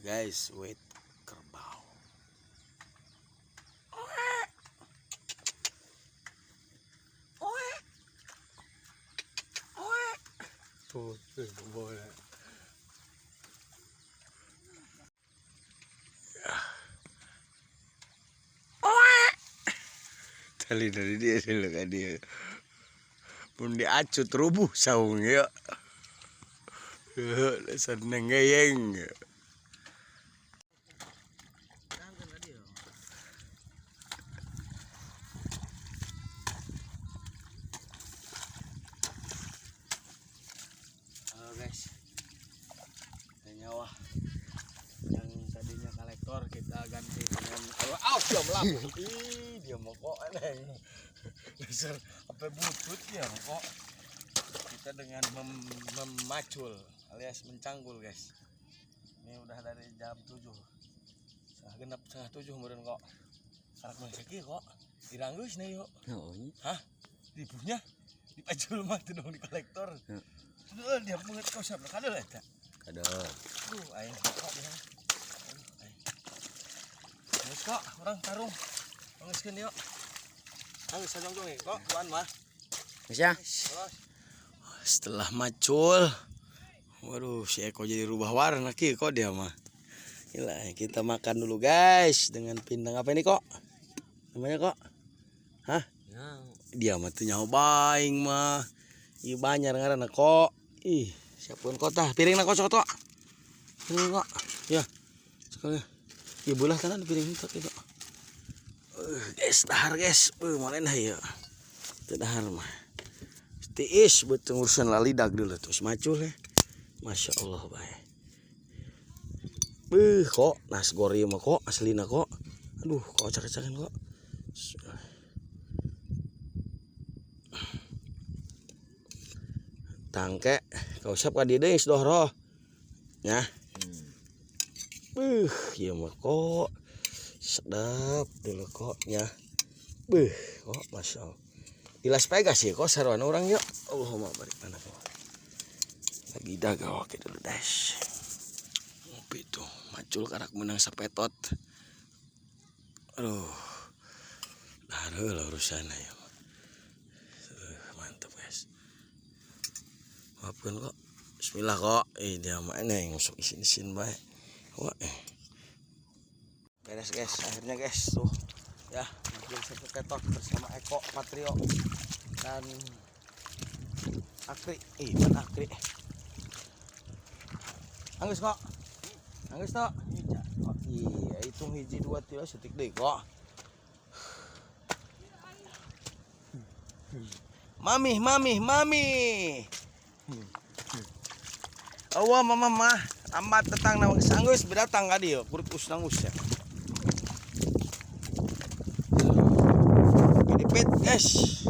Guys, wait kerbau. Tuh, tuh, boleh. Tali dari dia dulu kan dia. Pun diacut rubuh saung ya. Seneng ngeyeng. Halo guys, ada nyawa yang tadinya kolektor kita ganti dengan oh, dia melap. Ih, dia mau kok aneh. Dasar apa butut ya kok. Kita dengan memacul alias mencangkul guys. Ini udah dari jam 7. Setengah genap 6:30 meureun kok. Karak mah sakieu kok. Diranggeus nih yuk. Oh, Hah? Ribunya dipacul mah tuh dong di kolektor. Heeh. Aduh, dia banget kau siapa kada lah eta. Kada. Aduh, aing kok dia. Aduh, aing. Geus kok, urang tarung. Ngeuskeun yuk. Anggeus sajongdong ya kok, tuan mah. Geus ya. Setelah macul, waduh si Eko jadi rubah warna ki kok dia mah. Gila, kita makan dulu guys dengan pindang apa ini kok? Namanya kok? Hah? Ya. Dia mah teu nyaho baing mah. Ieu banyak ngaranna kok. Ih, siapkeun kota. Piringna kok sok tok. Piring kok. Ya. Sekali. Ieu beulah kanan piring itu gitu. Guys, dahar guys. Beuh, moal enak ieu. Teu dahar mah. Tiis beuteung urusan lalidag dulu terus macul ya. Masya Allah bae. Beuh kok nasgor ieu mah kok aslina kok. Aduh, kok acak-acakan kok. Tangke kau siap ka dieu deui dohroh. Nya. Beuh, ieu mah kok sedap dulu kok nya. Beuh, kok Masya Allah. Di Las Vegas ya kok saruan orang yuk. Allahumma barik lana. Lagi dagang oke dulu guys. Ngopi tuh macul karak menang sapetot. Aduh. Nah, lah urusan ya. Mantap guys. Maafkan kok. Bismillah kok. Dia mana yang masuk isin-isin bae. Wah. Beres guys, akhirnya guys tuh. Ya, macul satu ketok bersama Eko Patrio dan Akri. Ih, mana Akri? Anggus kok. Anggus tok. Oh, iya, hitung hiji 2 3 setik deui kok. Mami, mami, mami. Awa mama mah amat datang na sanggeus berdatang ka dieu, kurus nanggus ya. Pit guys.